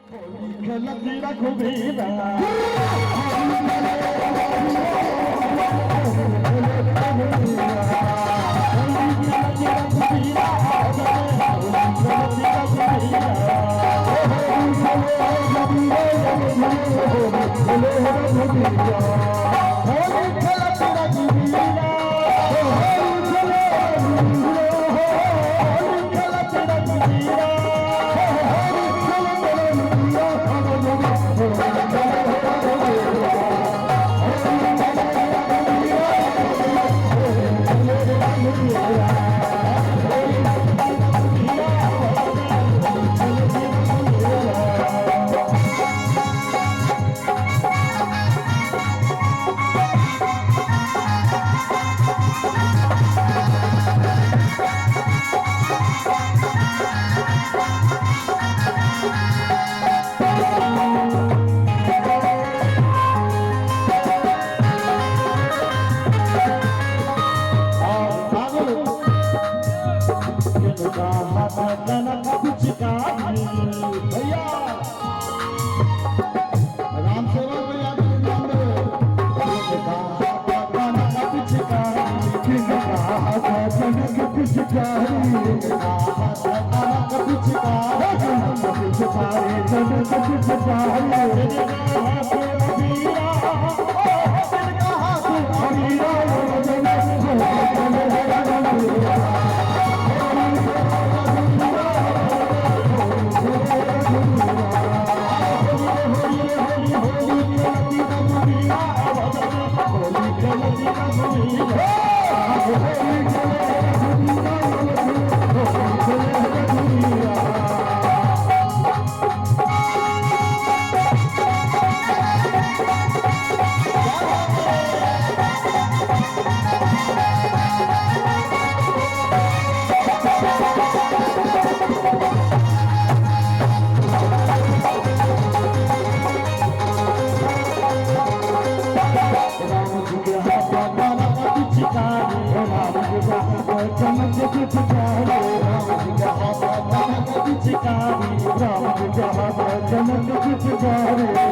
खेलती रघुवीरा। भैया राम सेवक भैया के नाम दे।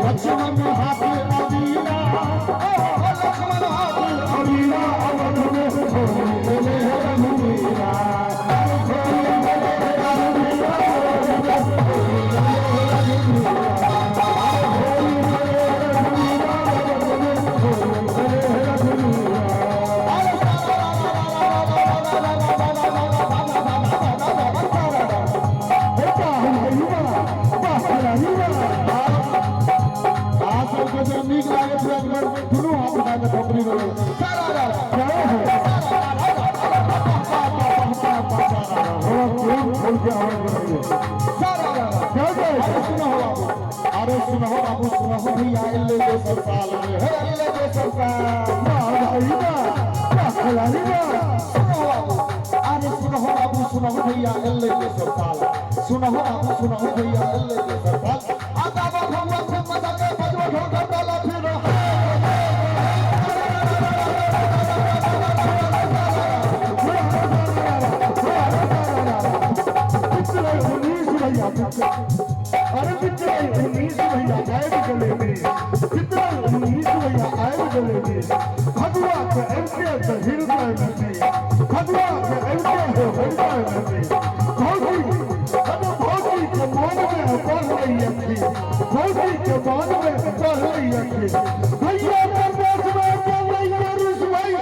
लक्ष्मण हाथ अबीरा, लक्ष्मण हाथ अबीरा, अवध में होली रघुवीरा। नीक लागत दुनू हाथ उठा के थोपड़ी बोलो सारा अरे सुनो बाबू, सुनो भैया अल्ले दोसर साल में हे अल्ले दोसर साल। सुनो बाबू, अरे सुनो बाबू, सुनो भैया अल्ले दोसर साल। सुनो बाबू, सुनो भैया अल्ले दोसर साल। आता बाबू खूब मजा के बजवा ढोल डाला फिर अरे कितना 19 भैया आए गले में, कितना 19 भैया आए गले में। खगुआ के एमके के हृदय में, खगुआ के एमके के हृदय में। भौजी अरे भौजी के मन में पढ़ रही थी, भौजी के मन में पढ़ रही थी। भैया परदेश में चल रही है रुस भाई।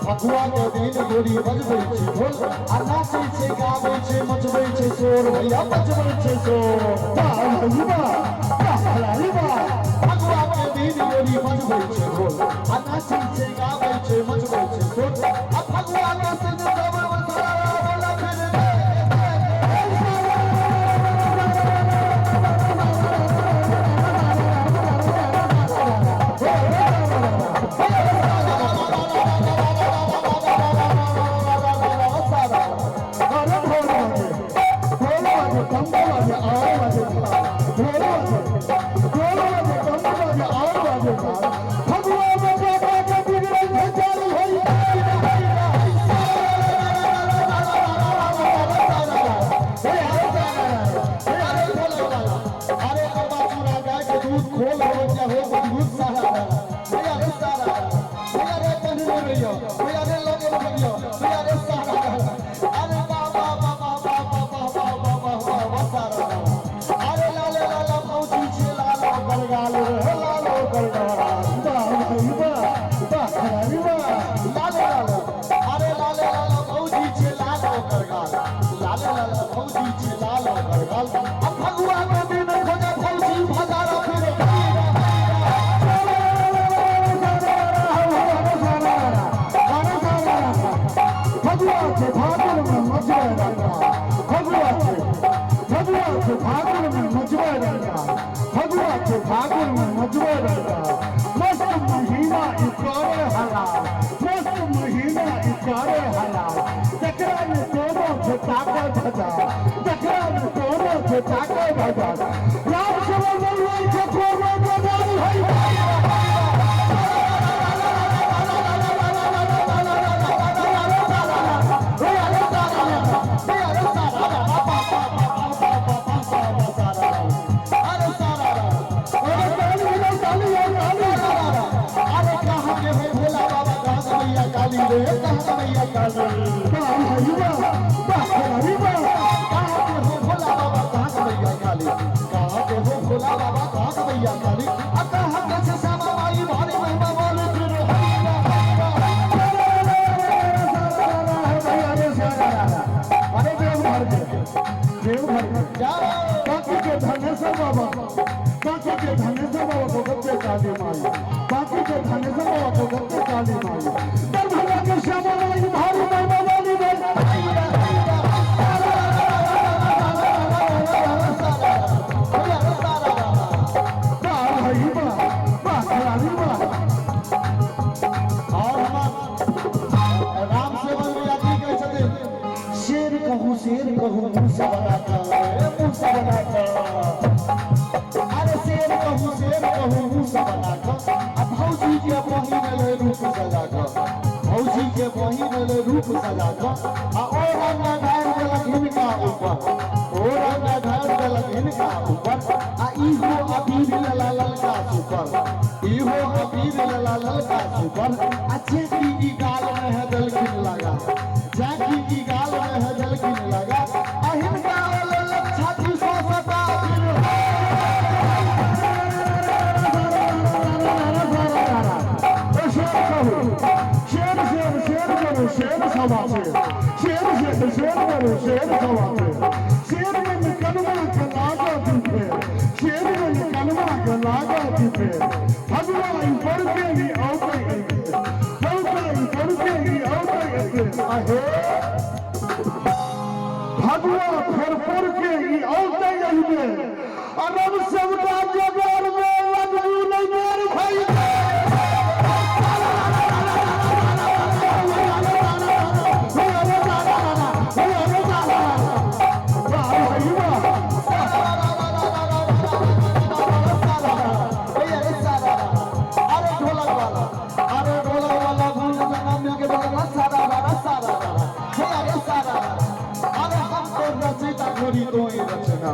फगुआ के दिन गोरी बजबै छै ढोल, आ नाचै छै गाबै छै मचबै छै शोर भैया मचबै छै शोर। फगुआ के दिन गोरी बजबै छै ढोल, आ नाचै छै गाबै छै मचबै छै शोर। आ फगुआ के संग सब सारा बोला फिर Oh, नहीं रहियो भैया रे लगे भैया भैया रे सारा अरे बाबा बाबा बाबा बाबा बाबा बाबा सारा अरे लाले लाला भौजी छे लालो बरगाल रे लालो बरगाल वाह भाई वाह वाह खिलाड़ी वाह लाले लाला अरे लाले लाला भौजी छे लालो करगाल लाले लाला भौजी छे लालो करगाल अब फगुआ के दिन खोजे भौजी भजारा फिर फगुआ के फागुन में मचवे रंगा फगुआ के फगुआ के फागुन में मचवे रंगा फगुआ के फागुन में मचवे रंगा मस्त महीना इकारे हलाल मस्त महीना इकारे हलाल तकरा में तोरो छे ताके भजा तकरा में तोरो छे ताके भजा राम शरण बोलवाई छे कोनो बजाई है अरे अरे ताली बजाओ ताली यार ताली कहाँ के हो भोला बाबा कहाँ मैया काली रे कहाँ मैया काली वाह भाई वाह वाह खिलाड़ी वाह कहाँ के हो भोला बाबा कहाँ मैया काली कहाँ के हो भोला बाबा कहाँ मैया काली आ कहाँ के छे श्यामा माई भारी महिमा वाले फिर हरिया अरे देवघर के देवघर के जाओ बाकी के धनेश्वर बाबा बाकी के धनेश्वर बाबा को गद्दे काली माई बाकी के धनेश्वर बाबा को गद्दे काली माई दरभंगा के श्यामा माई भारी महिमा वाली भाई वाह भाई वाह वाह खिलाड़ी वाह और हमार राम सेवक भैया की कहै छथिन शेर कहूँ मूसा बना कर मूसा बना कर अरे शेर कहूँ मूसा बना कर आ भौजी के बहिन ले रूप सजा कर भौजी के बहिन ले रूप सजा कर आ ओ रंग ढार देलक हिनका ऊपर ओ रंग ढार देलक हिनका ऊपर आ इहो अबीर लला ललका सुपर इहो अबीर लला ललका सुपर आ चेकी की गाल में है दलकिन लगा जाकी की गाल में है दलकिन लगा आ हिनका ललक छाती सौ सता फिर शेर कहू शेर शेर शेर करो शेर सवा शेर शेर शेर शेर करो शेर सवा शेर शेर में निकलवा के लागा तुझे शेर में निकलवा के लागा तुझे भगवा ऊपर के ही औके औके ऊपर के ही औके अहे भगवा फरफर के ही औके अहिबे अरब सबका जगार में लगबू नहीं मेर भाई अरे ढोलक वाला अरे ढोलक वाला भूल नाम मिलके बोला सारा सारा सारा हे अरे सारा अरे हम तो रचयिता गोरी तोई रचना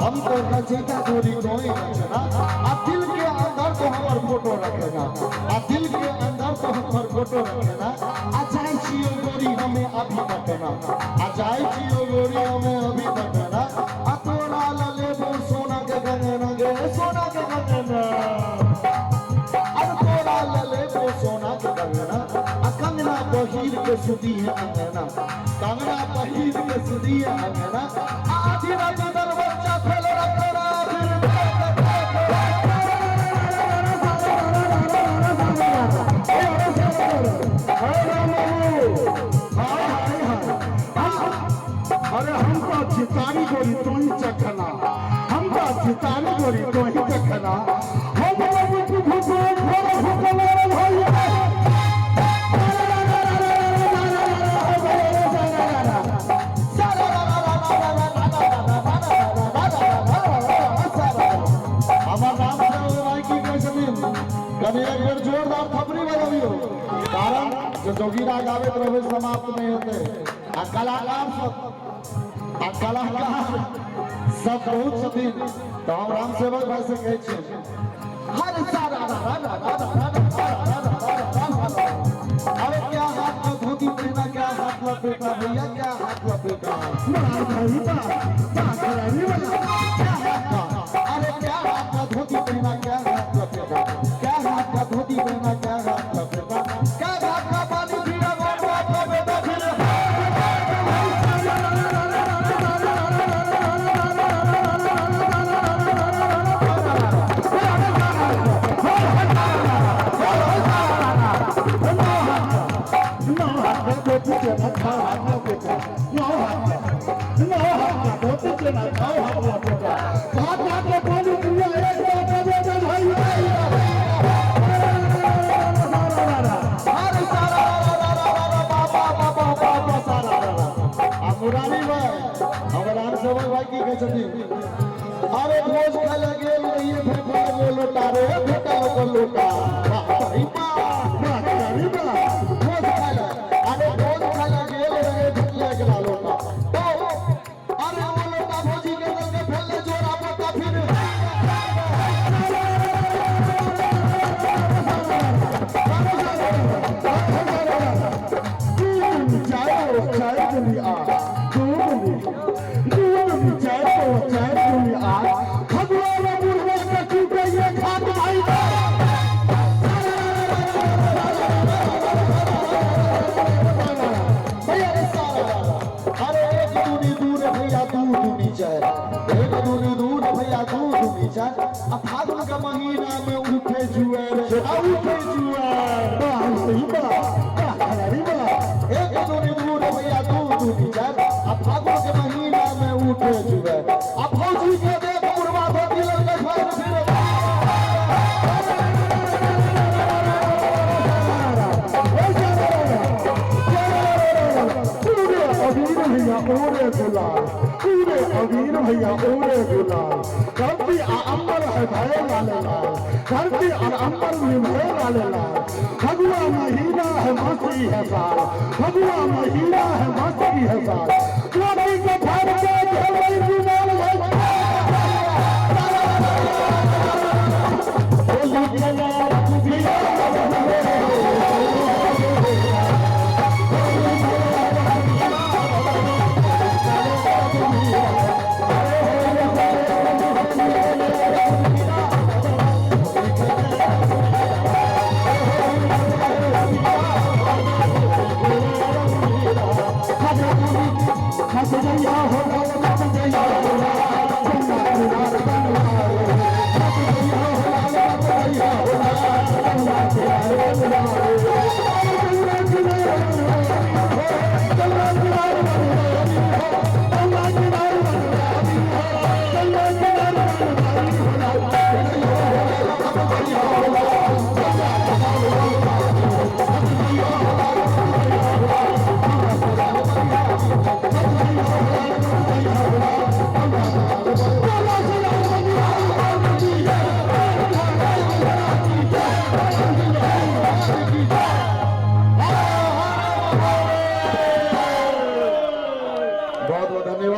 हम तो रचयिता गोरी तोई रचना आ दिल के अंदर तो हमर फोटो रखना आ दिल के अंदर तो हमर फोटो रखना आ जाय छियो गोरी हमें अभी पटना आ जाय छियो गोरी हमें अभी पटना आ तोरा ललेबो सोना के गंगना गे सोना के गंगना अब तोरा लले को सोना के कंगना आ कंगना पहिर के सुधी है अंगना कंगना पहिर के सुधी है अंगना आ आधी रात दरवाजा फैल रखना फिर अरे हम तो चितारी गोरी तो ही चखना हम तो चितारी गोरी तो ही चखना हम लोग की भूख भर भूख मारे भाई हमार राम सेवक भाई की कहै छथिन कनि एक बेर जोरदार थपड़ी बजबियौ कारण जे जोगीरा गाबैत रहबै समाप्त नहि हेतै आ कलाकार सब आ कलाकार सब बहुत छथिन तऽ हम राम सेवक भाई से कहै छियनि हर सारा रा रा रा रा रा रा रा रा रा रा रा रा। लपेटा भैया, क्या हाथ लपेटा। वाह भाई वाह, वाह खिलाड़ी वाला। क्या हाथ का, अरे क्या हाथ का धोती पहना, क्या हाथ लपेटा, क्या हाथ का धोती पहना, क्या हाथ लपेटा, क्या हाथ का पानी पीना, कौन बाप का बेटा फिर। नौ हाथ का धोती पहना, छह हाथ लपेटा। नौ हाथ का, नौ हाथ का धोती पहना, छह हाथ लपेटा। हाथ हाथ के पानी पिया, एक बाप का बेटा भाई। अरे सारा रा रा रा रा रा बाबा बाबा बाबा सारा रा रा। आ मुरारी भाई, हमर आर सेवक भाई की कहै छथिन, अरे भोज खाय लए गेल रहियै, भेटल एगो लोटा रे, भेटल एगो लोटा। वाह भाई वाह। वाह खिलाड़ी वाह। भोज खाय लए, अरे भोज खाय लए गेल रहियै, भेटल एकरा लोटा। तो अरे ओ लोटा भौजी के देलकै, भेलै जोड़ा मोटा फिर। चाय चाय दुनी आ दो दुनी, दो दुनी चाय तो चाय दुनी आ। खगुआ में बुढ़वा के टूटे ये खाट भाई। भैया रे सारा रा रा। अरे एक दूनी दूर भैया दू दूनी चार, एक दूनी दूर भैया दू दूनी चार। आ फागुन का महीना में उठे जुएर, आ उठे जुएर। वाह सही वाह, वाह खिलाड़ी वाह। एक दूनी दूर भैया दू दूनी चार, आ फागुन के महीना में उठे जुएर। आ फौजी के देख बुढ़वा धोती ललकै फाड़ फिर। पूरे अबीर भैया ओरे गुलाल, पूरे अबीर भैया ओरे गुलाल। धरती आ अंबर है भय लाले लाल, धरती और अंबर भी भय लाले लाल। फगुआ महीना है मस्ती है साल, फगुआ महीना है मस्ती है साल। धोती के फाड़ के झोली गुलाल भाई। होली खेले रघुवीर। हंस जइया हो लाल, हंस जइया हो लाल, गंगा किनारे बनवारे। हंस जइया हो लाल, हंस जइया हो लाल, गंगा किनारे बनवारे। गंगा किनारे बनवारी हो, गंगा किनारे बनवारी हो, गंगा किनारे बनवारी हो, गंगा किनारे बनवारी हो लाल। बहुत बहुत धन्यवाद।